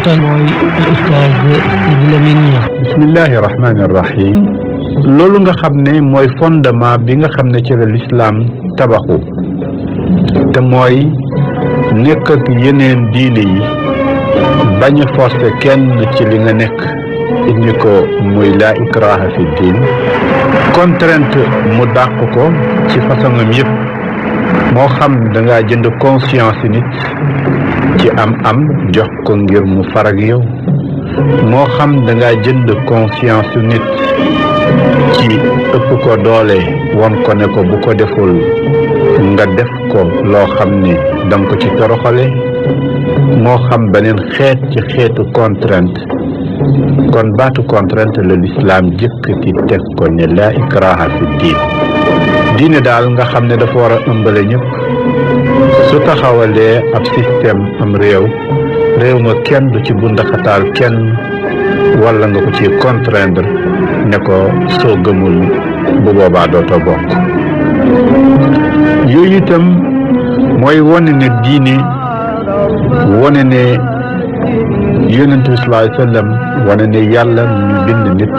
waxtaan mooy Oustaz Sidy Lamine Niass. bismillahi rahmaani rahim. loolu nga xam ne mooy fondement bi nga xam ne ci la lislaam tabaxu te mooy nekk ak yeneen diine yi bañ a forcer kenn ci li nga nekk indi ko muy laa ikraha fi diin. contrainte mu dàq ko ci façonam yëpp moo xam da ngaa jënd conscience nit ci am jox ko ngir mu farag yow, moo xam da ngaa jënd conscience nit ci ëpp ko doole won ko ne ko bu ko deful nga def ko loo xam ne danga ko ci toroxale, moo xam beneen xeet ci xeetu contrainte. kon baatu contrainte la lislaam jëkk ci teg ko ne laa ikraha fi diin. diine daal nga xam ne dafa war a ëmbale ñëpp su taxawalee ab système am réew ma kenn du ci bundaxataal kenn wala nga ko ci contraindre ne ko soo gëmul bu boobaa dootoo bokk. yooyu itam mooy wane ne diine, wane ne yonent bi sallallahu alayhi wa sallam, wane ne yàlla ñu bind nit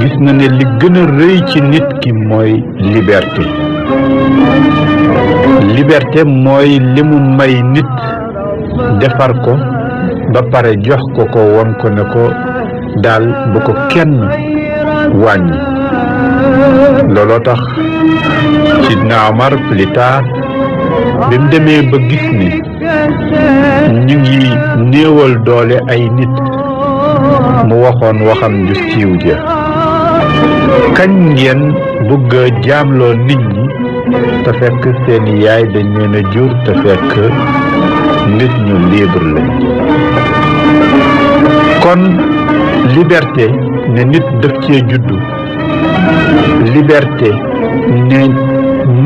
gis na ne li gën a rëy ci nit ki mooy liberté. liberté mooy li mu may nit defar ko ba pare jox ko ko won ko ne ko daal bu ko kenn wàññi. looloo tax Sidna Omar plus tard bi mu demee ba gis ni ñu ngi néewal doole ay nit mu waxoon waxam ju siiw ja: kañ ngeen bëgg a jaamloo nit ñi te fekk seeni yaay dañ leen a jur te fekk nit ñu libre lañ. kon liberté ne nit daf cee juddu, liberté ne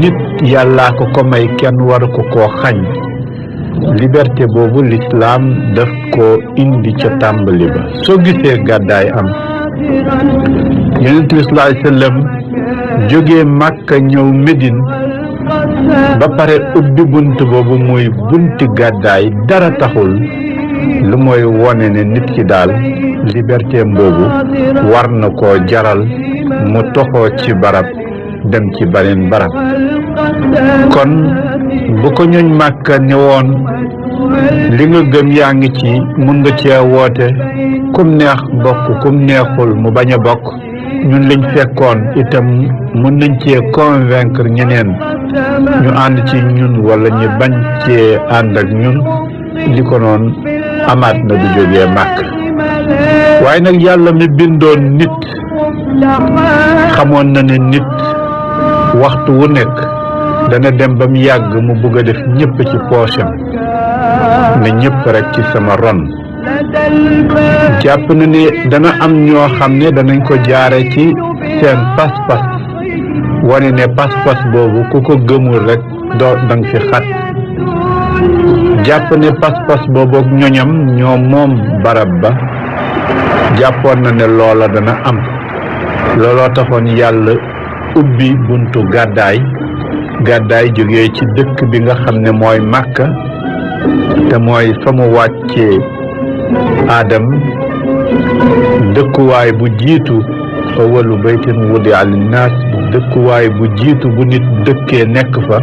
nit yàllaa ko may kenn waru ko koo xañ. liberté boobu lislaam daf ko indi ca tàmbali ba. soo gisee gàddaay am, yonent bi sallallahu alayhi wa sallam jógee Màkka ñëw Médine ba pare ubbi bunt boobu muy bunti gàddaay, dara taxul lu mooy wone ne nit ki daal liberté boobu war na koo jaral mu toxoo ci barab dem ci beneen barab. kon bu ko ñooñ Màkka ne woon li nga gëm yaa ngi ci, mun nga cee woote, kum neex bokk kum neexul mu bañ a bokk, ñun lañ fekkoon itam mun nañ cee convaincre ñeneen ñu ànd ci ñun wala ñu bañ cee ànd ak ñun, li ko noon amaat na du jógee Màkk. waaye nag yàlla mi bindoon nit xamoon na ne nit waxtu wu nekk dana dem ba mu yàgg mu bëgg a def ñëpp ci poosam ne ñëpp rek ci sama ron. jàpp na ne dana am ñoo xam ne danañ ko jaare ci seen pas-pas, wane ne pas-pas boobu ku ko gëmul rek dang fi xat. jàpp ne pas-pas boobu ak ñoñam ñoo moom barab ba. jàppoon na ne loola dana am. looloo taxoon yàlla ubbi buntu gàddaay jógee ci dëkk bi nga xam ne mooy Màkka te mooy fa mu wàccee Aadam, dëkkuwaay bu jiitu awwalu baytin wudi'a linnaas, dëkkuwaay bu jiitu bu nit dëkkee nekk fa.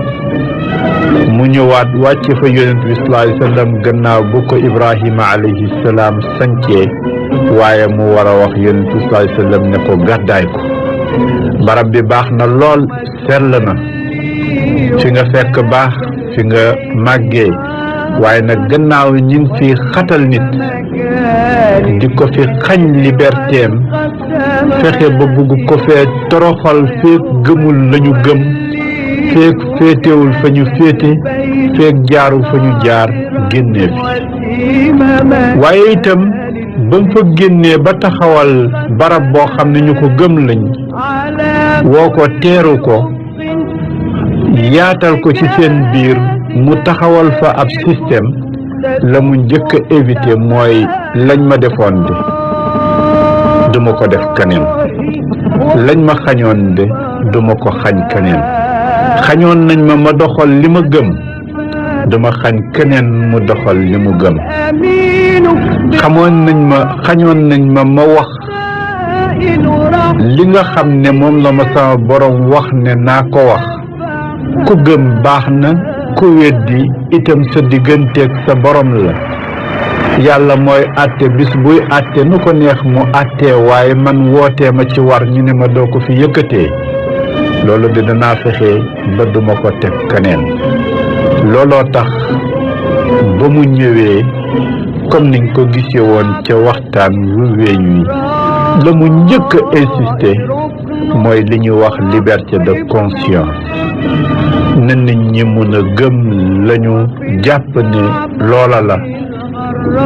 mu ñëwaat wàcce fa yonent bi sallallahu alayhi wa sallam gannaaw bu ko Ibrahima alayhi salaam sancee, waaye mu war a wax yonent bi sallallahu alayhi wa sallam ne ko gàddaay ko. barab bi baax na lool, sell na, fi nga fekk baax, fi nga màggee, waaye nag gannaaw ñi ngi fi xatal nit di ko fi xañ libertéem, fexe ba bugg ko fee toroxal feek gëmul lañu gëm, feek féetewul fa ñu féete, feek jaarul fa ñu jaar, génnee fi. waaye itam ba mu fa génnee ba taxawal barab boo xam ne ñu ko gëm lañ, woo ko teeru ko, yaatal ko ci seen biir, mu taxawal fa ab système. la mu njëkk a éviter mooy lañ ma defoon de duma ko def keneen, lañ ma xañoon de duma ko xañ keneen. xañoon nañ ma doxal li ma gëm, duma xañ keneen mu doxal li mu gëm. xañoon nañ ma wax li nga xam ne moom la ma sama borom wax ne naa ko wax ku gëm baax na ku weddi itam sa digganteeg sa borom la yàlla mooy àtte bis buy àtte nu ko neex mu àttee waaye man wootee ma ci war ñu ne ma doo ko fi yëkkatee loolu di danaa fexe ba duma ko teg keneen looloo tax ba mu ñëwee comme niñ ko gisee woon ca waxtaan wu weeñ wi la mu njëkk a insister mooy li ñuy wax liberté de conscience na nit ñi mun a gëm lañu jàpp ne loola la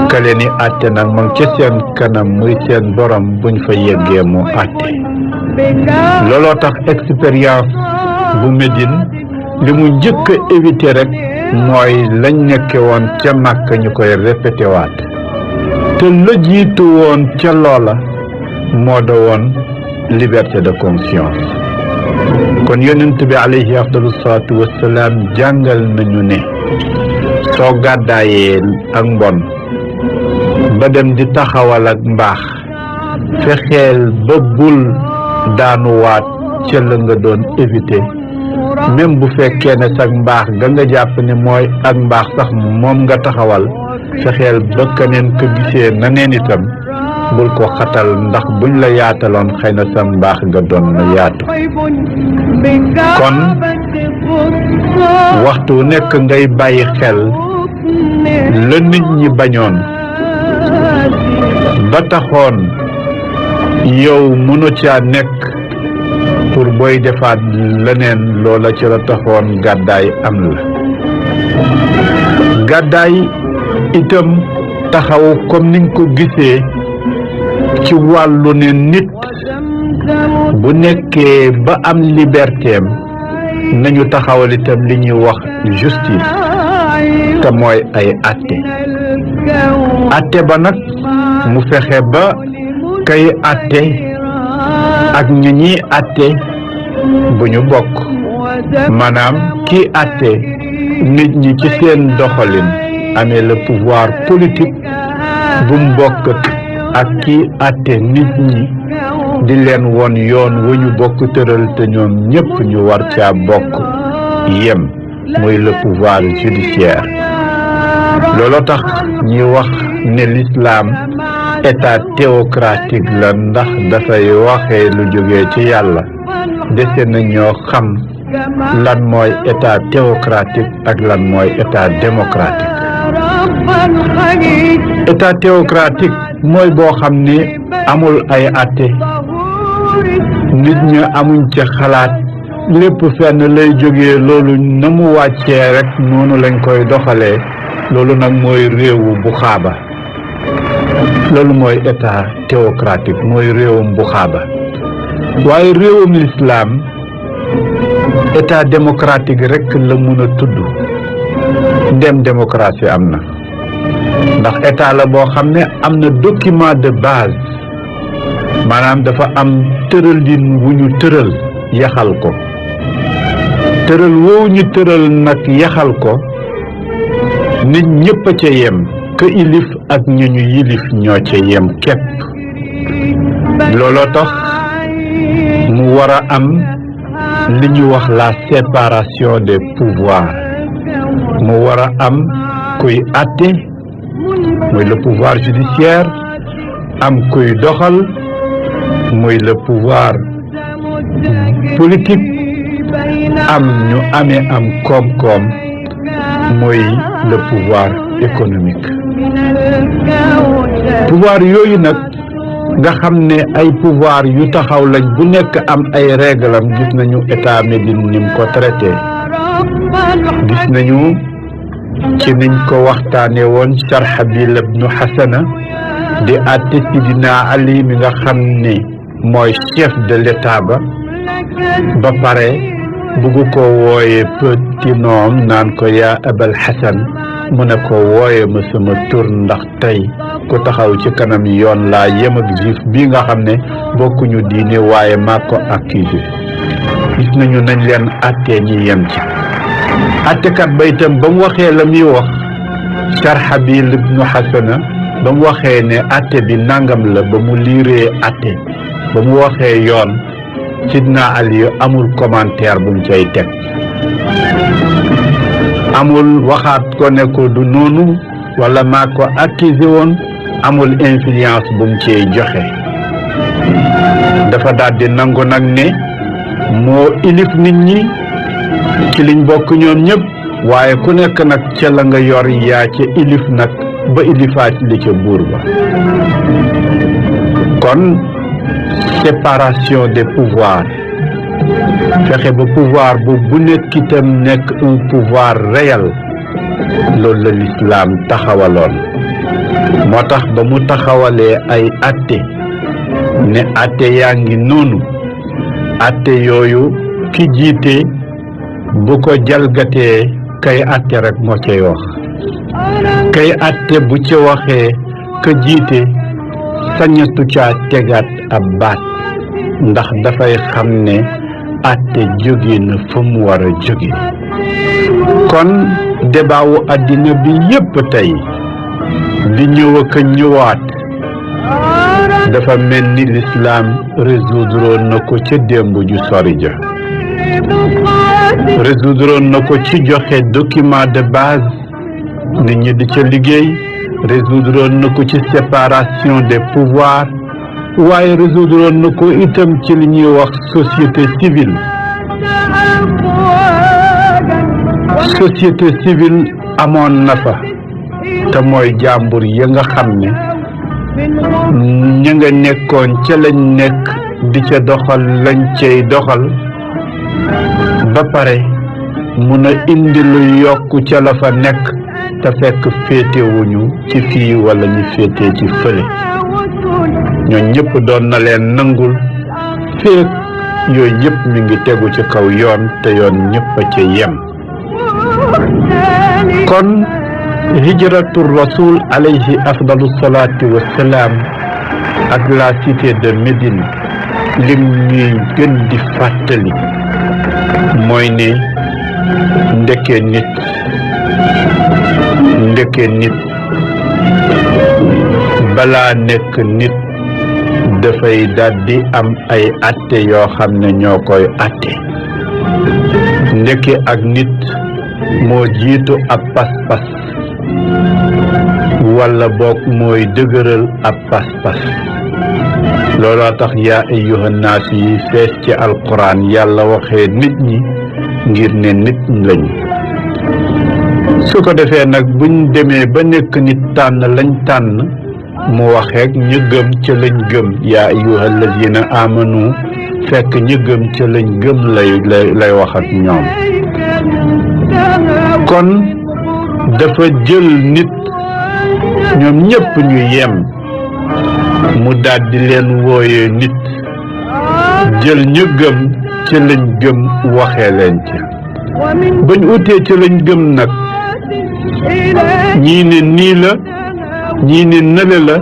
ka leen i àtte nag moom ca seen kanam muy seen borom buñ fa yeggee mu àtte looloo tax expérience bu Médine li mu njëkk a éviter rek mooy lañ nekke woon ca Màkka ñu koy répété waat te la jiitu woon ca loola moo da woon liberté de conscience kon yonent bi alayhi afdalu salaatu wassalaam jàngal nañu ne soo gàddaayee ak mbon ba dem di taxawal ak mbaax fexeel ba bul daanuwaat ca la nga doon éviter même bu fekkee ne sax mbaax ga nga jàpp ne mooy ak mbaax sax moom nga taxawal fexeel ba keneen ko gisee na neen itam bul ko xatal ndax buñ la yaataloon xëy na sa mbaax nga doon na yaatu kon waxtu nekk ngay bàyyi xel la nit ñi bañoon ba taxoon yow mënu caa nekk pour booy defaat leneen loola ci la taxoon gàddaay am la gàddaay itam taxaw comme niñ ko gisee ci wàllu ne nit bu nekkee ba am libertéem nañu taxawal itam li ñuy wax justice te mooy ay atte ba nag mu fexe ba kay atte ak ñi ñuy atte bu ñu bokk maanaam kii atte nit ñi ci seen doxalin amee le pouvoir politique bu mu bokk ak kii atte nit ñi di leen won yoon wu ñu bokk tëral te ñoom ñépp ñu war caa bokk yem muy le pouvoir judiciaire looloo tax ñuy wax ne l'islam état théocratique la ndax dafay waxee lu jógee ci yàlla dese na ñoo xam lan mooy état théocratique ak lan mooy état démocratique état théocratique mooy boo xam ne amul ay àtte nit ñi amuñ ca xalaat lépp fenn lay jógee loolu na mu wàccee rek noonu lañ koy doxalee loolu nag mooy réewu bu xaaba loolu mooy état théocratique mooy réewum bu xaaba waaye réewum l'islam état démocratique rek la mun a tudd ndem démocratie am na ndax état la boo xam ne am na document de base maanaam dafa am tëralin wu ñu tëral yaxal ko tëral woowu ñu tëral nag yaxal ko nit ñëpp a ca yem ka ilif ak ñu ñu yilif ñoo ca yem képp looloo tax mu war a am li ñuy wax la séparation des pouvoirs mu war a am kuy àtte muy le pouvoir judiciaire am kuy doxal muy le pouvoir politique am ñu amee am koom-koom muy le pouvoir économique pouvoir yooyu nag nga xam ne ay pouvoir yu taxaw lañ bu nekk am ay réglam gis nañu état Médine ni mu ko traité gis nañu ci niñ ko waxtaane woon Sharhabil ibnu Hasana di àtte Sidina Ali mi nga xam ne mooy chef de l'état ba pare bugg ko wooye petit nom naan ko yaa Abal Hasan mu ne ko wooye ma sama tur ndax tey ku taxaw ci kanam yoon laa yem ak juif bii nga xam ne bokkuñu diine waaye maa ko accusé gis nañu nañ leen àttee ñi yem ci àttekat ba itam ba mu waxee la muy wax Sharhabil ibnu Hasana ba mu waxee ne atte bi nangam la ba mu liiree atte ba mu waxee yoon Sidna Ali amul commentaire bu mu cay teg amul waxaat ko ne ko du noonu wala maa ko accusé woon amul influence bu mu cay joxe dafa daldi nangu nag ne moo ilif nit ñi ci liñ bokk ñoom ñëpp waaye ku nekk nag ca la nga yor yaa ca ilif nag ba ilifaat li ca buur ba kon séparation des pouvoirs fexe ba pouvoir bu nekk itam nekk un pouvoir réel loolu la l'islam taxawaloon moo tax ba mu taxawalee ay atte ne atte yaa ngi noonu atte yooyu ki jiite bu ko jalgatee kay atte rek moo cay wax kay atte bu ca waxee ka jiite sañatu caa tegaat ab baat ndax dafay xam ne atte jóge na fa mu war a jóge kon débat wu àddina bi yépp tey di ñëw ak a ñëwaat dafa mel ni l'islam résoudre na ko ca démb ju sori ja résoudre na ko ci joxe document de base nit ñi di ca liggéey résoudre na ko ci séparation des pouvoirs waaye résoudre na ko itam ci li ñuy wax société civile société civile amoon na fa te mooy jàmbur ya nga xam ne ña nga nekkoon ca lañ nekk di ca doxal lañ cay doxal ba pare mun a indi lu yokk ca la fa nekk te fekk féetewuñu ci fii wala ñu féetee ci fële ñoo ñëpp doon na leen nangul féeg yooyu yëpp mi ngi tegu ci kaw yoon te yoon ñëpp a ca yem kon hijratu rasul alayhi afdalu salaati wassalaam ak la cité de Médine lim ñuy gën di fàttali mooy ne ndeke nit balaa nekk nit dafay daldi am ay atte yoo xam ne ñoo koy atte ndeke ak nit moo jiitu ab pas-pas walla boog mooy dëgëral ab pas-pas looloo tax yaa ayyuhan naas yi fees ci alquran yàlla waxee nit ñi ngir ne nit lañu su ko defee nag buñ demee ba nekk nit tànn lañ tànn mu waxeek ñu gëm ca lañ gëm yaa ayyuhal lazina amanu fekk ñu gëm ca lañ gëm lay wax ak ñoom kon dafa jël nit ñoom ñëpp ñu yem mu daldi leen wooyee nit jël ñu gëm ca lañ gëm waxee leen ca bañ utee ca lañ gëm nag ñii ne nii la ñii ne nële la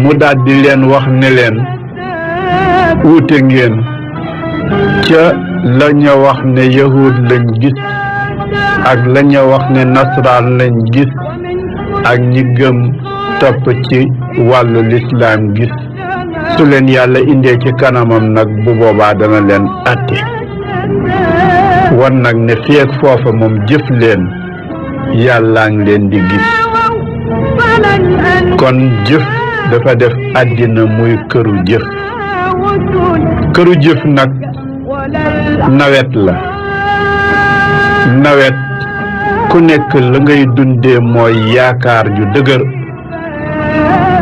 mu daldi leen wax ne leen wuute ngeen ca laña wax ne yahud lañ gis ak laña wax ne nasraan lañ gis ak ñi gëm topp ci wàllu lislaam gis su leen yàlla indee ci kanamam nag bu boobaa dana leen àtte wan nag ne fii ak foofa moom jëf leen yàllaa ngi leen di gis kon jëf dafa def àddina muy këru jëf nag nawet la nawet ku nekk la ngay dundee mooy yaakaar ju dëgër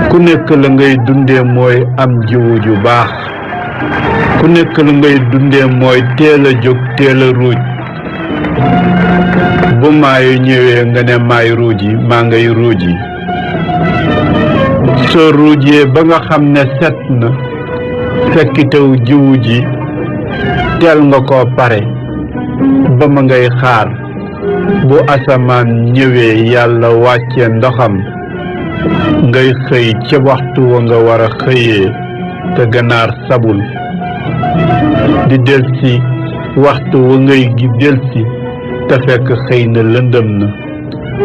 ku nekk la ngay dundee mooy am jiwu ju baax ku nekk la ngay dundee mooy teel a jóg teel a ruuj bu maayu ñëwee nga ne maay ruuj yi maa ngay ruuj yi soo ruujee ba nga xam ne set na fekkitew jiwu ji teel nga koo pare ba ma ngay xaar bu asamaan ñëwee yàlla wàcce ndoxam ngay xëy ca waxtu wa nga war a xëyee te ganaar sabul di delsi waxtu wa ngay gi delsi te fekk xëy na lëndëm na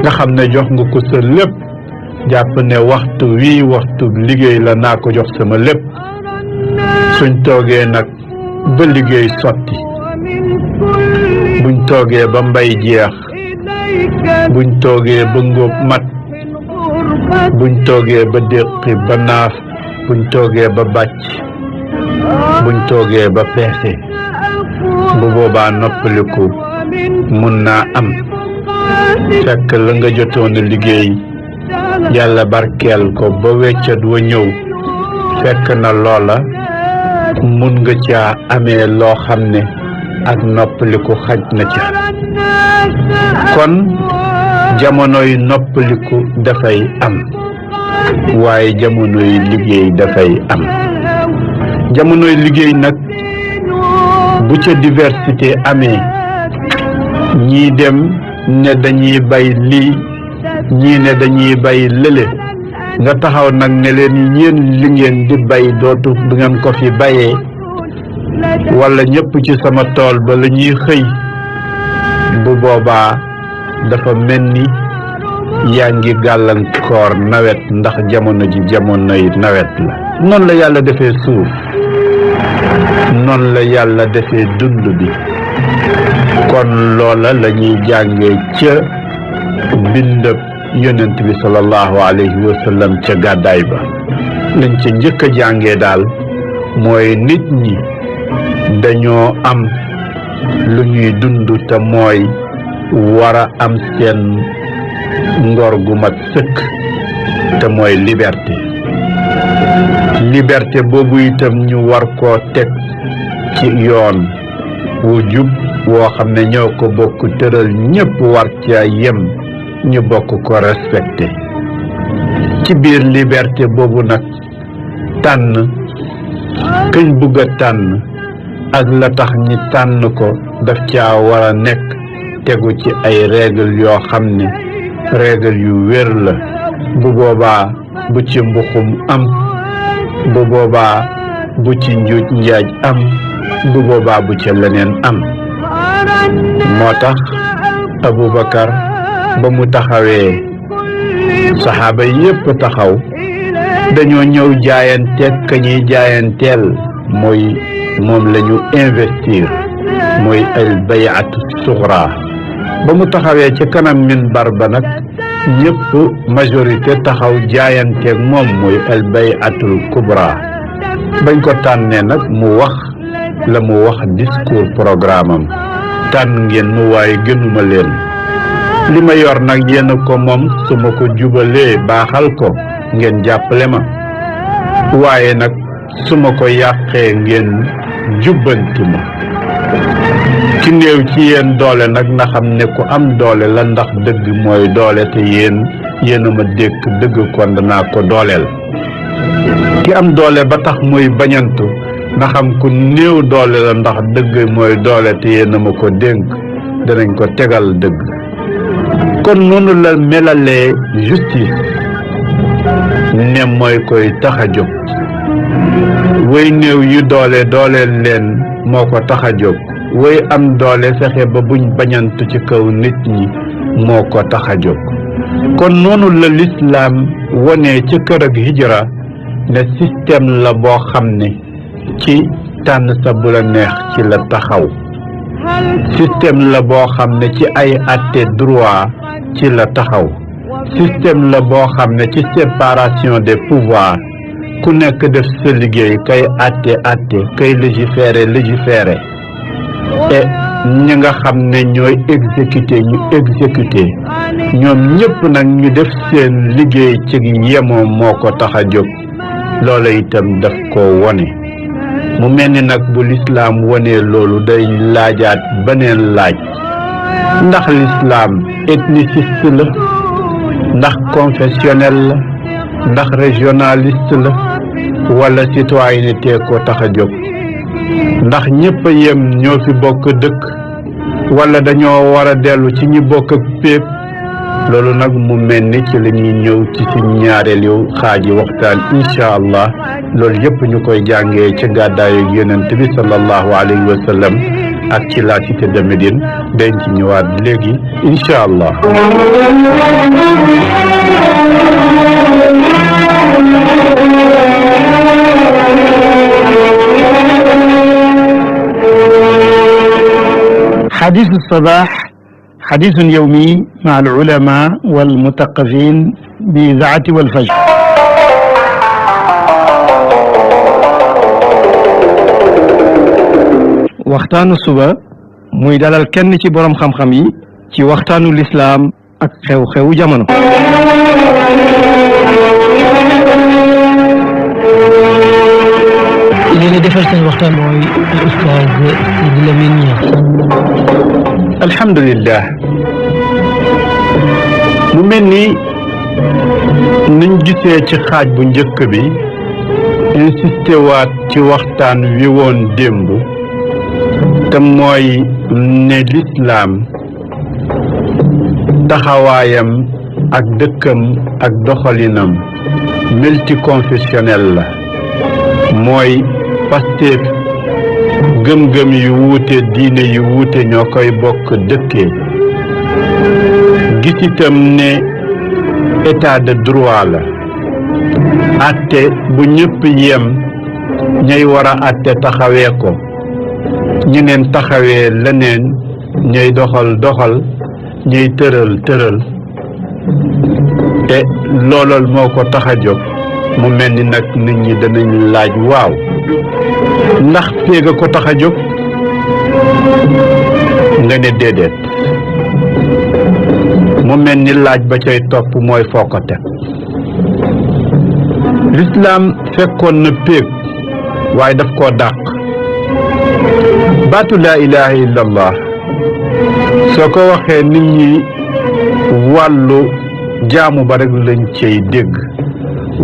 nga xam ne jox nga ko sa lépp jàpp ne waxtu wii waxtu liggéey la naa ko jox sama lépp suñ toogee nag ba liggéey sotti buñ toogee ba mbay jeex buñ toogee ba ngóob mat buñ toogee ba déqi ba naaf buñ toogee ba bàcc buñ toogee ba peese bu boobaa noppaliku mun naa am fekk la nga jotoon a liggéey yàlla barkeel ko ba weccat wa ñëw fekk na loola mun nga caa amee loo xam ne ak noppaliku xaj na ca kon jamonoy noppaliku dafay am waaye jamonoy liggéey dafay am jamonoy liggéey nag bu ca diversité amee ñii dem ne dañuy bay lii ñii ne dañuy bay lële nga taxaw nag ne leen yéen li ngeen di bay dootu du ngeen ko fi bayee wala ñëpp ci sama tool ba la ñuy xëy bu boobaa dafa mel ni yaa ngi gàllankoor nawet ndax jamono ji jamonoy nawet la noonu la yàlla defee suuf noonu la yàlla defee dund bi kon loola la ñuy jàngee ca bindab yonent bi sallallahu alayhi wa sallam ca gàddaay ba lañ ca njëkk a jàngee daal mooy nit ñi dañoo am lu ñuy dund te mooy war a am seen ngor gu mat sëkk te mooy liberté boobu itam ñu war koo teg ci yoon wu jub woo xam ne ñoo ko bokk tëral ñépp war ca yem ñu bokk ko respecté ci biir liberté boobu nag tànn këñ bugg a tànn ak la tax ñi tànn ko daf caa war a nekk tegu ci ay règle yoo xam ne règle yu wér la bu boobaa bu ci mbuxum am bu boobaa bu ci njuuj njaaj am bu boobaa bu ca leneen am moo tax Abubakar ba mu taxawee saxaaba yépp taxaw dañoo ñëw jaayanteeg ka ñuy jaayanteel mooy moom la ñu investir mooy al bay'atu sughra ba mu taxawee ci kanam minbar ba nag ñëpp majorité taxaw jaayanteeg moom mooy al bay'atul kubra bañ ko tànnee nag mu wax la mu wax discours programme am tànn ngeen mu waaye gënuma leen li ma yor nag yéen ko moom su ma ko jubalee baaxal ko ngeen jàppale ma waaye nag su ma ko yàqee ngeen jubbanti ma ki néew ci yéen doole nag na xam ne ku am doole la ndax dëgg mooy doole te yéen a ma dékk dëgg kon danaa ko dooleel ki am doole ba tax muy bañantu na xam ku néew doole la ndax dëgg mooy doole te yéen a ma ko dénk danañ ko tegal dëgg kon noonu la melalee justice ne mooy koy tax a jóg way néew yu doole dooleel leen moo ko tax a jóg way am doole fexe ba buñ bañantu ci kaw nit ñi moo ko tax a jóg kon noonu la lislaam wone ci kër ak hijra ne système la boo xam ne ci tànn sa bu la neex ci la taxaw système la boo xam ne ci ay atte droit ci la taxaw système la boo xam ne ci séparation des pouvoirs ku nekk def sa liggéey kay atte kay légiférer et ñi nga xam ne ñooy exécuter ñu exécuter ñoom ñëpp nag ñu def seen liggéey ci yemoo moo ko tax a jóg loola itam daf ko wone mu mel ni nag bu lislaam wonee loolu day laajaat beneen laaj ndax lislaam ethniciste la ndax confessionnel la ndax régionaliste la wala citoyenneté ko tax a jóg ndax ñëpp a yem ñoo fi bokk dëkk wala dañoo war a dellu ci ñi bokk ak pépp loolu nag mu mel ni ci la ñuy ñëw ci suñ ñaareelu xaaji waxtaan incha allah loolu yëpp ñu koy jàngee ci gàddaayu yonent bi sallallahu alayhi wa sallam ak ci la cité de Médine dañ ci ñëwaat léegi incha allah. حديث الصباح حديث يومي مع العلماء والمثقفين بإذاعة والفجر. waxtaanu suba muy dalal kenn ci borom xam-xam yi ci waxtaanu lislaam ak xew-xewu jamono. li leen defal seen waxtaan mooy Oustaz Sidy Lamine Niass. alhamdulillah mu mel ni niñ gisee ci xaaj bu njëkk bi insisté waat ci waxtaan wi woon démb te mooy ne lislaam taxawaayam ak dëkkam ak doxalinam multiconfessionnel la mooy Pastef gëm-gëm yu wuute diine yu wuute ñoo koy bokk dëkkee gis itam ne état de droit la atte bu ñëpp yem ñay war a atte taxawee ko ñeneen taxawee leneen ñay doxal ñay tëral te loolal moo ko tax a jóg mu mel ni nag nit ñi danañ laaj waaw ndax péega ko tax a jóg nga ne déedéet mu mel ni laaj ba cay topp mooy foo ko teg lislaam fekkoon na péeg waaye daf koo dàq baatu laa ilaha illallah soo ko waxee nit ñi wàllu jaamu ba rek lañ cay dégg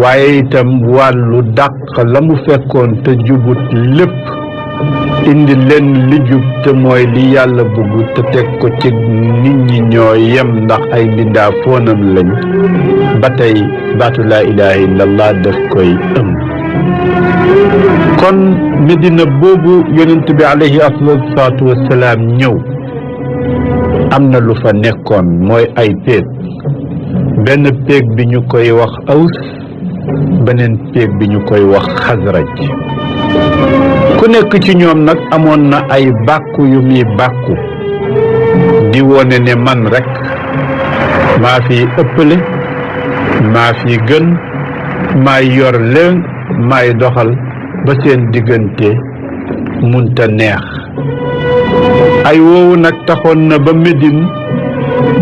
waaye itam wàllu dàq la mu fekkoon te jubut lépp indi leen li jub te mooy li yàlla bëgg te teg ko ci nit ñi ñoo yem ndax ay mbindaa foonam lañ ba tey baatu laa ilaha illallah daf koy ëmb kon Medina boobu yonent bi alayhi afdalu salaatu wassalaam ñëw am na lu fa nekkoon mooy ay péeg benn péeg bi ñu koy wax Aws beneen péeg bi ñu koy wax Xasraj ku nekk ci ñoom nag amoon na ay bàkku yu muy bàkku di wone ne man rek maa fi ëppale maa fi gën maay yor leen maay doxal ba seen diggante munta neex ay woowu nag taxoon na ba Médine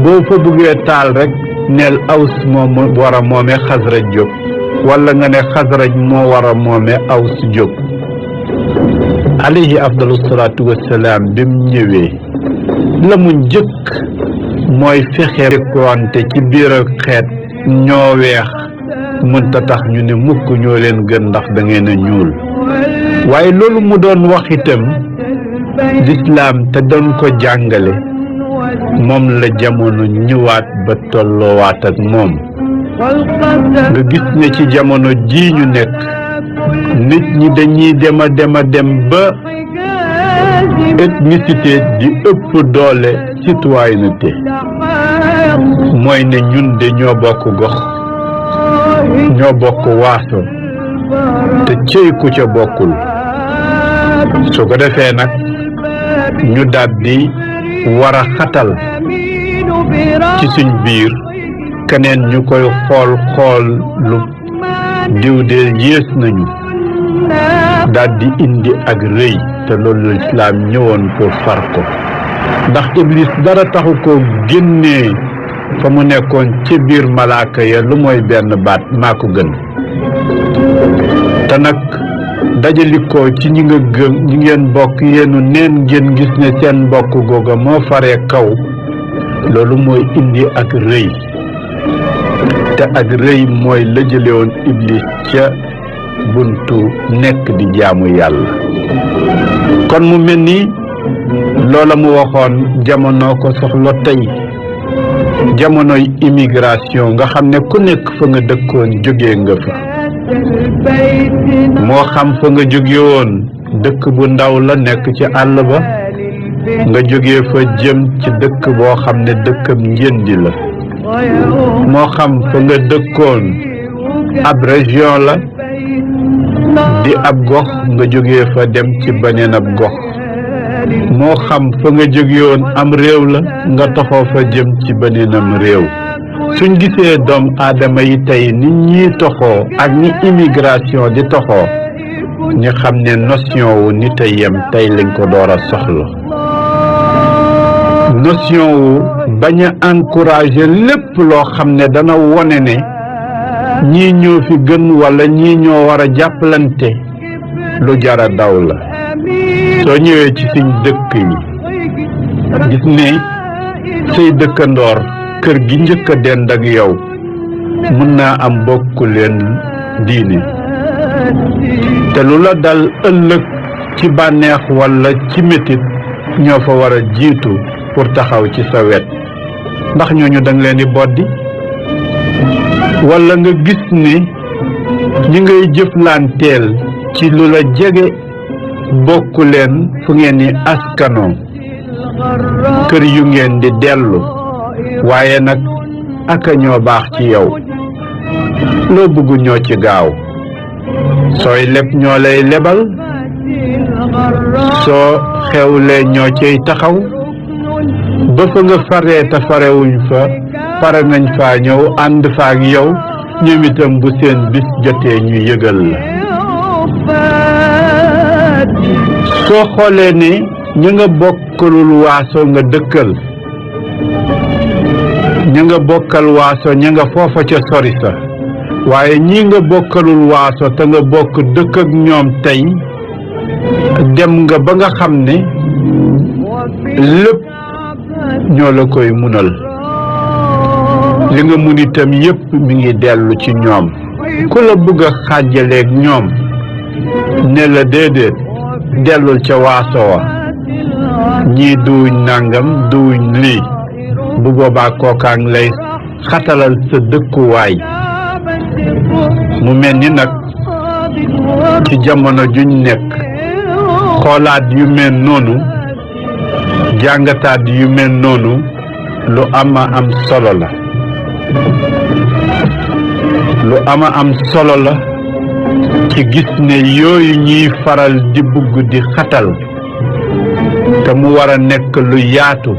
boo fa bëggee taal rek neel Aws moom war a moome Xasraj jóg wala nga ne Xasraj moo war a moome Aws jóg alayhi afdalu salaatu wassalaam bi mu ñëwee la mu njëkk mooy fexe wante ci biir ak xeet ñoo weex mënta tax ñu ne mukk ñoo leen gën ndax da ngeen a ñuul waaye loolu mu doon wax itam lislaam te doon ko jàngale moom la jamono ñëwaat ba tolloowaat ak moom nga gis ne ci jamono jii ñu nekk nit ñi dañuy dem ba ethnicité di ëpp doole citoyenneté mooy ne ñun de ñoo bokk gox ñoo bokk waaso te cëy ku ca bokkul su ko defee nag ñu daldi war a xatal ci suñ biir keneen ñu koy xool lu diw de yées nañu daldi indi ak rëy te loolu lislaam ñëwoon pour far ko ndax iblis dara taxu ko génnee fa mu nekkoon ci biir malaaka ya lu mooy benn baat maa ko gën te nag dajalikoo ci ñi nga gëm ñi ngeen bokk yéenu neen ngeen gis ne seen mbokk googa moo faree kaw loolu mooy indi ak rëy te ak rëy mooy la jële woon iblis ca buntu nekk di jaamu yàlla kon mu mel ni loola mu waxoon jamono ko soxla tey jamonoy immigration nga xam ne ku nekk fa nga dëkkoon jóge nga fa moo xam fa nga jóge woon dëkk bu ndaw la nekk ci àll ba nga jógee fa jëm ci dëkk boo xam ne dëkkam njëndi la moo xam fa nga dëkkoon ab région la di ab gox nga jógee fa dem ci beneen ab gox moo xam fa nga jógewoon am réew la nga toxoo fa jëm ci beneenam réew suñ gisee doom aadama yi tey nit ñi toxoo ak ni immigration di toxoo ñu xam ne notion wu nit a yem tey lañ ko door a soxla notion wu bañ a encourager lépp loo xam ne dana wone ne ñii ñoo fi gën wala ñii ñoo war a jàppalante lu jara daw la soo ñëwee ci suñ dëkk yi gis ne say dëkkandoor kër gi njëkk a dend ak yow mën naa am bokku leen diine te lu la dal ëllëg ci bànneex wala ci métit ñoo fa war a jiitu pour taxaw ci sa wet ndax ñooñu danga leen di boddi wala nga gis ne ñi ngay jëflanteel ci lu la jege bokku leen fu ngeen ni askanoo kër yu ngeen di dellu waaye nag aka ñoo baax ci yow loo bëgg ñoo ci gaaw sooy leb ñoo lay lebal soo xewlee ñoo ciy taxaw ba fa nga faree te farewuñ fa pare nañ faa ñëw ànd fa ak yow ñoom itam bu seen bis jotee ñu yëgal la soo xoolee ne ña nga bokkalul waaso nga dëkkal ña nga bokkal waaso ña nga foofa ca sori sa waaye ñi nga bokkalul waaso te nga bokk dëkk ak ñoom tey dem nga ba nga xam ne lépp ñoo la koy munal li nga mun itam yépp mi ngi dellu ci ñoom ku la bëgg a xàjjaleeg ñoom ne la déedéet dellul ca waaso wa ñii duuñ nàngam duuñ lii bu boobaa kookaa ngi lay xatalal sa dëkkuwaay mu mel ni nag ci jamono juñ nekk xoolaat yu mel noonu jàngataat yu mel noonu lu ama am solo la lu ama am solo la ci gis ne yooyu ñuy faral di bugg di xatal te mu war a nekk lu yaatu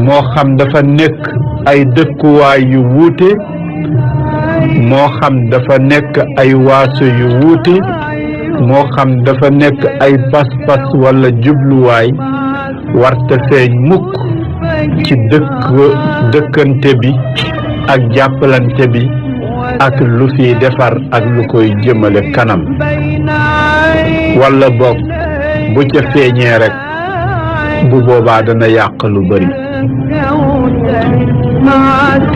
moo xam dafa nekk ay dëkkuwaay yu wuute moo xam dafa nekk ay waaso yu wuute moo xam dafa nekk ay pas-pas wala jubluwaay warta feeñ mukk ci dëkkante bi ak jàppalante bi ak lu fiy defar ak lu koy jëmale kanam wala boog bu ca feeñee rek bu boobaa dana yàq lu bari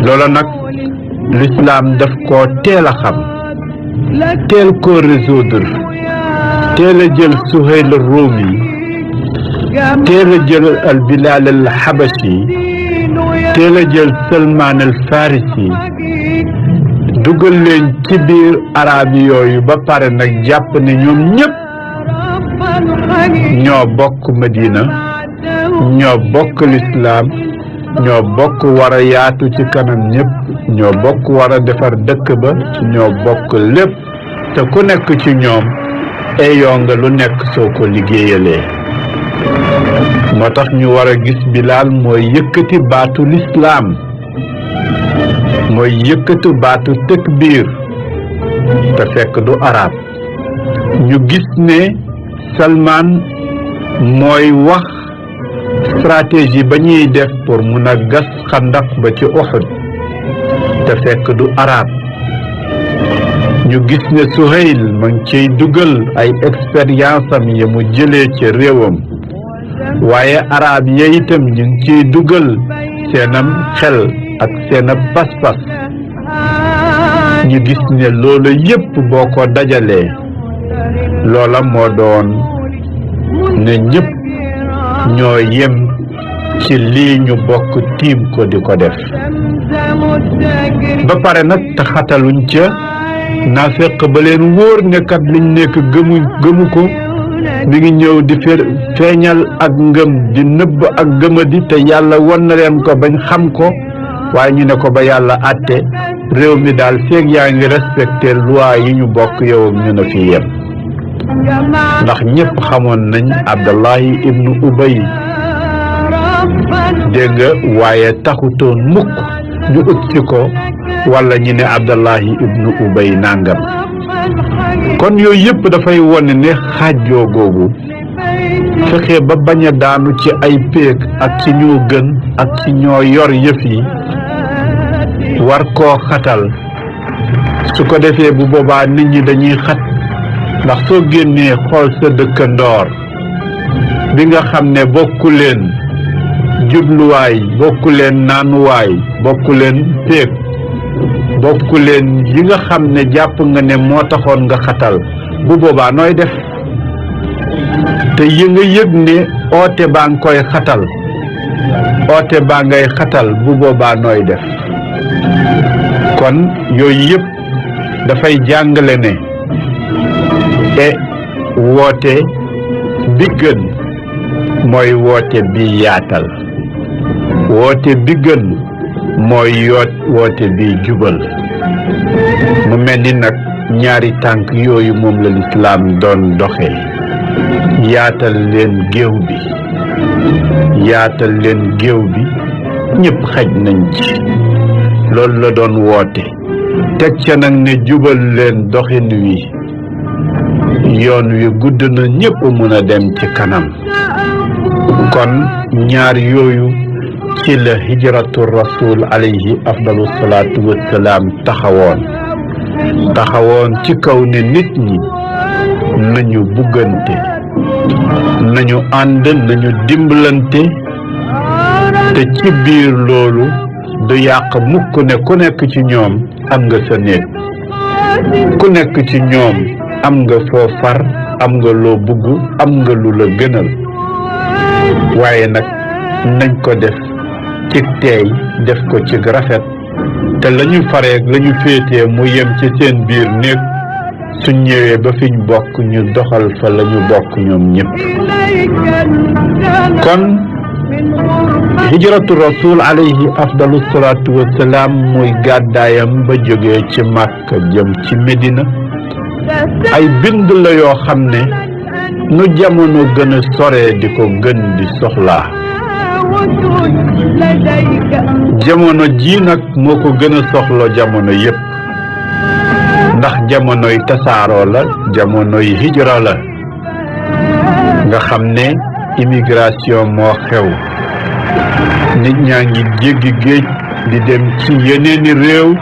loola nag l'islam daf koo teel a xam teel koo résoudre teel a jël Suhayl Rumi teel a jël al Bilal al Habashi teel a jël Salman al Farisi dugal leen ci biir arabi yooyu ba pare nag jàpp ne ñoom ñëpp ñoo bokk Madina ñoo bokk lislaam ñoo bokk war a yaatu ci kanam ñëpp ñoo bokk war a defar dëkk ba ñoo bokk lépp te ku nekk ci ñoom eyoo nga lu nekk soo ko liggéeyalee moo tax ñu war a gis Bilaal mooy yëkkati baatu lislaam mooy yëkkatu baatu takbiir te fekk du arab ñu gis ne Salman mooy wax stratégie ba ñuy def pour mun a gas xandak ba ci Uhud te fekk du arab ñu gis ne Suhayl ma ngi ciy dugal ay expérience am ya mu jëlee ci réewam waaye arab ya itam ñu ngi ciy dugal seenam xel ak seenam pas-pas ñu gis ne loola yépp boo ko dajalee loola moo doon ne ñépp ñoo yem ci lii ñu bokk tiim ko di ko def ba pare nag te xataluñ ca naafeq ba leen wóor ne kat liñ nekk gëmu ko mi ngi ñëw di feeñal ak ngëm di nëbb ak gëmadi te yàlla won na leen ko bañ xam ko waaye ñu ne ko ba yàlla àtte réew mi daal feeg yaa ngi respecté loi yi ñu bokk yow ak ñu na fi yem ndax ñëpp xamoon nañ Abdullahi ibnu Ubay dégg nga waaye taxutoon mukk ñu ut ci ko wala ñu ne Abdullahi ibnu Ubay nangam kon yooyu yëpp dafay wone ne xaajoo googu fexe ba bañ a daanu ci ay péeg ak ci ñoo gën ak ci ñoo yor yëf yi war koo xatal su ko defee bu boobaa nit ñi dañuy xat ndax soo génnee xool sa dëkkandoor bi nga xam ne bokku leen jubluwaay bokku leen naanuwaay bokku leen péeg bokku leen yi nga xam ne jàpp nga ne moo taxoon nga xatal bu boobaa nooy def te yi nga yëg ne oote baa nga koy xatal oote baa ngay xatal bu boobaa nooy def kon yooyu yëpp dafay jàngale ne woote bi gën mooy woote bi yaatal woote bi gën mooy woote bi jubal mu mel ni nag ñaari tànk yooyu moom la lislaam doon doxe yaatal leen géew bi ñëpp xaj nañ ci loolu la doon woote teg ca nag ne jubal leen doxin wi yoon wi gudd na ñëpp mën a dem ci kanam kon ñaar yooyu ci la hijratu rasul alayhi afdalu salaatu wassalaam taxawoon ci kaw ne nit ñi nañu buggante nañu ànd nañu dimbalante te ci biir loolu du yàq mukk ne ku nekk ci ñoom am nga sa néeg ku nekk ci ñoom am nga foo far am nga loo bugg am nga lu la gënal waaye nag nañ ko def ci teey def ko ci rafet te lañu fareeg lañu féetee mu yem ci seen biir néeg suñ ñëwee ba fiñ bokk ñu doxal fa lañu bokk ñoom ñëpp kon hijratu rasul alayhi afdalu salaatu wassalaam muy gàddaayam ba jógee ci Màkka jëm ci Medina ay bind la yoo xam ne nu jamono gën a sore di ko gën di soxlaa jamono ji nag moo ko gën a soxla jamono yépp ndax jamonoy tasaaroo la jamonoy hijra la nga xam ne immigration moo xew nit ñaa ngi jéggi géej di dem ci yeneeni réew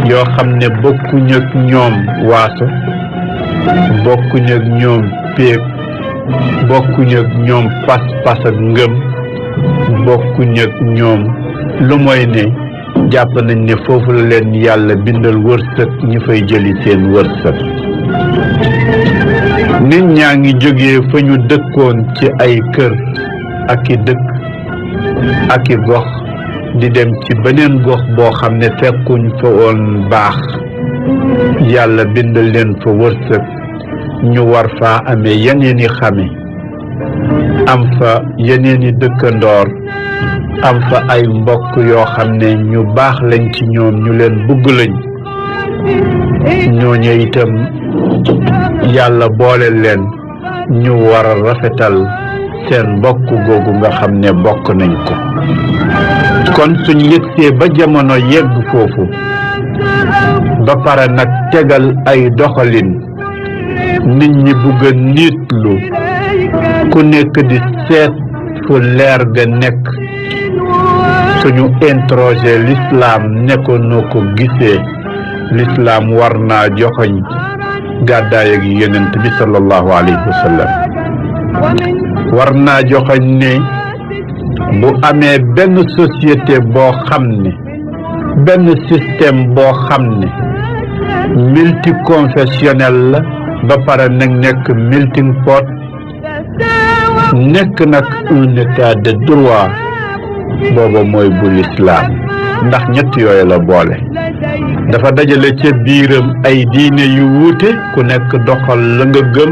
yoo xam ne bokkuñ ak ñoom waaso bokkuñ ak ñoom péeg bokkuñ ak ñoom pas-pas ak ngëm bokkuñ ak ñoom lu mooy ne jàpp nañ ne foofu la leen yàlla bindal wërsëg ñi fay jëli seen wërsëg nit ñaa ngi jógee fa ñu dëkkoon ci ay kër ak i dëkk ak i gox di dem ci beneen gox boo xam ne fekkuñ fa woon baax yàlla bindal leen fa wërsëg ñu war faa amee yeneeni xame am fa yeneeni dëkkandoor am fa ay mbokk yoo xam ne ñu baax lañ ci ñoom ñu leen bugg lañ ñooñu itam yàlla boole leen ñu war a rafetal seen mbokk googu nga xam ne bokk nañ ko kon suñ yëgsee ba jamono yegg foofu ba pare nag tegal ay doxalin nit ñi bugg a niitlu ku nekk di seet fu leer ga nekk suñu interroger l'islam ne ko noo ko gisee l'islam war naa joxoñ gàddaay ak yonent bi sallallahu alayhi wa sallam war naa joxoñ ne bu amee benn société boo xam ne benn système boo xam ne multiconfessionnel la ba pare nag nekk melting pot nekk nag un état de droit booba mooy bu l'islam ndax ñett yooyu la boole dafa dajale ca biiram ay diine yu wuute ku nekk doxal la nga gëm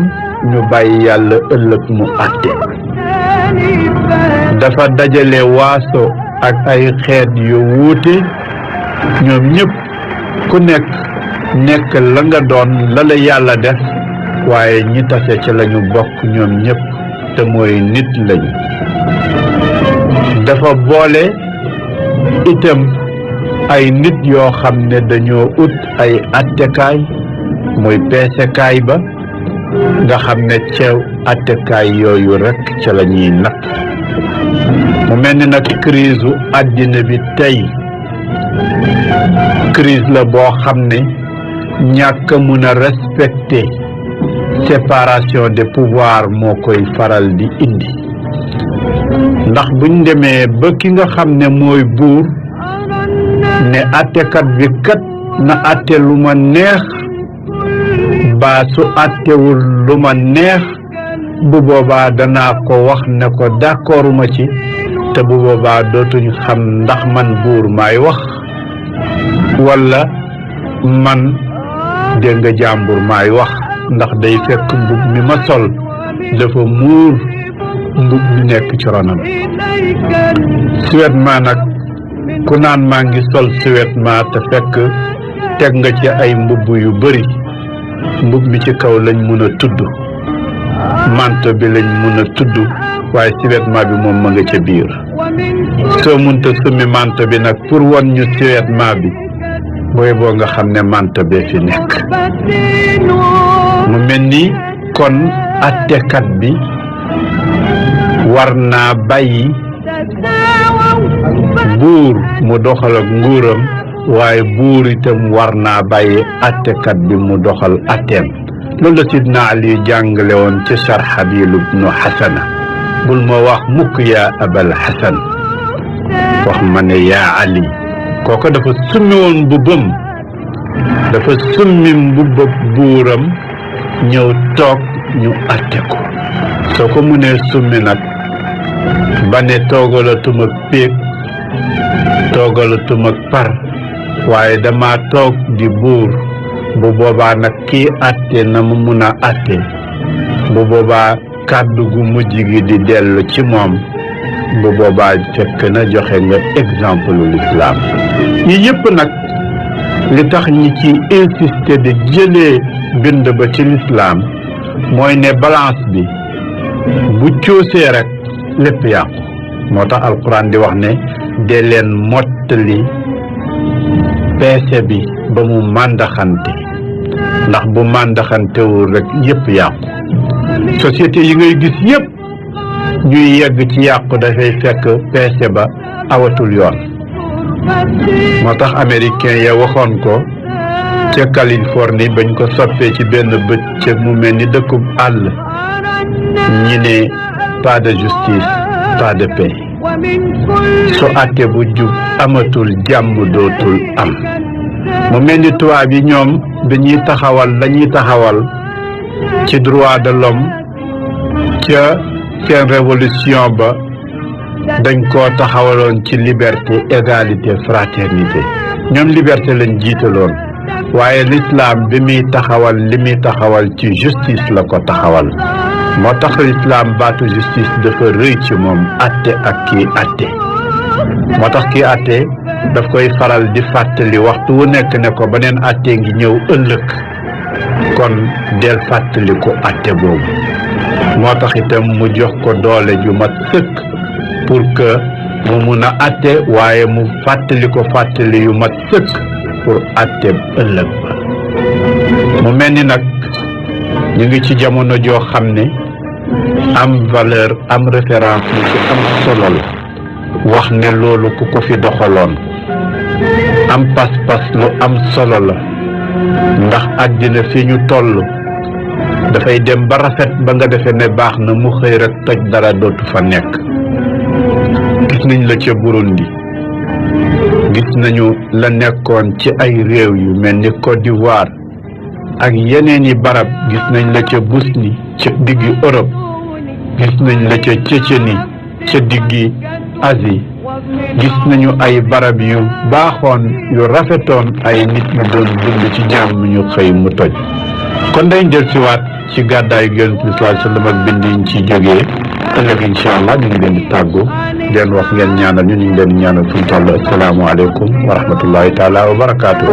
ñu bàyyi yàlla ëllëg mu àtte dafa dajale waaso ak ay xeet yu wuute ñoom ñëpp ku nekk la nga doon la la yàlla def waaye ñi tase ci lañu bokk ñoom ñëpp te mooy nit lañu dafa boole itam ay nit yoo xam ne dañoo ut ay attekaay muy peesekaay ba nga xam ne ceew attekaay yooyu rekk ca la ñuy natt mu mel ni nag crise u àddina bi tey crise la boo xam ne ñàkk mun a respecter séparation des pouvoirs moo koy faral di indi ndax buñ demee ba ki nga xam ne mooy buur ne àttekat bi kat na àtte lu ma neex baa su àttewul lu ma neex bu boobaa danaa ko wax ne ko d'accorduma ci te bu boobaa dootuñ xam ndax man buur maay wax walla man dégg nga jàmbur maay wax ndax day fekk mbub mi ma sol dafa muur mbub mi nekk ci ronam suwetma nag ku naan maa ngi sol suwetma te fekk teg nga ci ay mbubb yu bari mbub mi ci kaw lañ mun a tudd manto bi lañ mun a tudd waaye suwetma bi moom ma nga ca biir soo munta summi manto bi nag pour won ñu suwetma bi booy boo nga xam ne manto bee fi nekk mu mel ni kon attekat bi war naa bàyyi buur mu doxal ak nguuram waaye buur itam war naa bàyyi attekat bi mu doxal atteem loolu la Sidna Ali jàngale woon ci Sharhabil ibnu Hasana bul ma wax mukk yaa Abal Hasan wax ma ne yaa Ali kooku dafa summi woon mbubbam dafa summi mbubbam buuram ñëw toog ñu atte ko soo ko mënee summi nag ba ne toogalatuma péeg toogalatuma par waaye dama toog di buur bu boobaa nag kii atte na mu mun a atte bu boobaa kàddu gu mujj gi di dellu ci moom bu boobaa fekk na joxe nga exemple l'islam yi yëpp nag li tax ñi ci insister de jëlee bind ba ci l'islam mooy ne balance bi bu coosee rek lépp yàqu moo tax alquran di wax ne de leen mottali peese bi ba mu màndaxante ndax bu màndaxantewul rek yëpp yàqu société yi ngay gis yëpp ñuy yegg ci yàqu dafay fekk peese ba awatul yoon moo tax américain ya waxoon ko ca Californie bañ ko soppee ci benn bëccëg mu mel ni dëkkub àll ñi ne pas de justice pas de paix su àtte bu jub amatul jàmm dootul am mu mel ni tubaab yi ñoom dañuy taxawal lañuy taxawal ci droit de l'homme ca seen révolution ba dañ koo taxawaloon ci liberté égalité fraternité ñoom liberté lañ jiitaloon waaye l'islam bi muy taxawal li muy taxawal ci justice la ko taxawal moo tax l'islam baatu justice dafa rëy ci moom atte ak kii atte moo tax kii atte daf koy faral di fàttali waxtu wu nekk ne ko beneen atte ngi ñëw ëllëg kon del fàttali ko atte boobu moo tax itam mu jox ko doole ju mat sëkk pour que mu mun a atte waaye mu fàttali ko fàttali yu mat sëkk pour atte ëllëg ba mu mel ni nag ñu ngi ci jamono joo xam ne am valeur am référence lu ci am solo la wax ne loolu ku ko fi doxaloon am pas-pas lu am solo la ndax àddina fi ñu toll dafay dem ba rafet ba nga defee ne baax na mu xëy rek toj dara dootu fa nekk gis nañ la ca Burundi gis nañu la nekkoon ci ay réew yu mel ni Côte d'Ivoire ak yeneen i barab gis nañ la ca Bosnie ca diggi Europe gis nañ la ca Tchétchénie ca diggi Asie gis nañu ay barab yu baaxoon yu rafetoon ay nit ñu doon dund ci jàmm ñu xëy mu toj kon dañ jël si waat ci gàddaayu Yonent bi sallallahu alayhi wa sallam ak bind yiñ ci jógee ëllëg incha allah ñu ngi leen di tàggu leen wax ngeen ñaanal ñu ngi leen ñaanal fu mu toll asalaamaaleykum wa rahmatullahi taala wa barakaatu.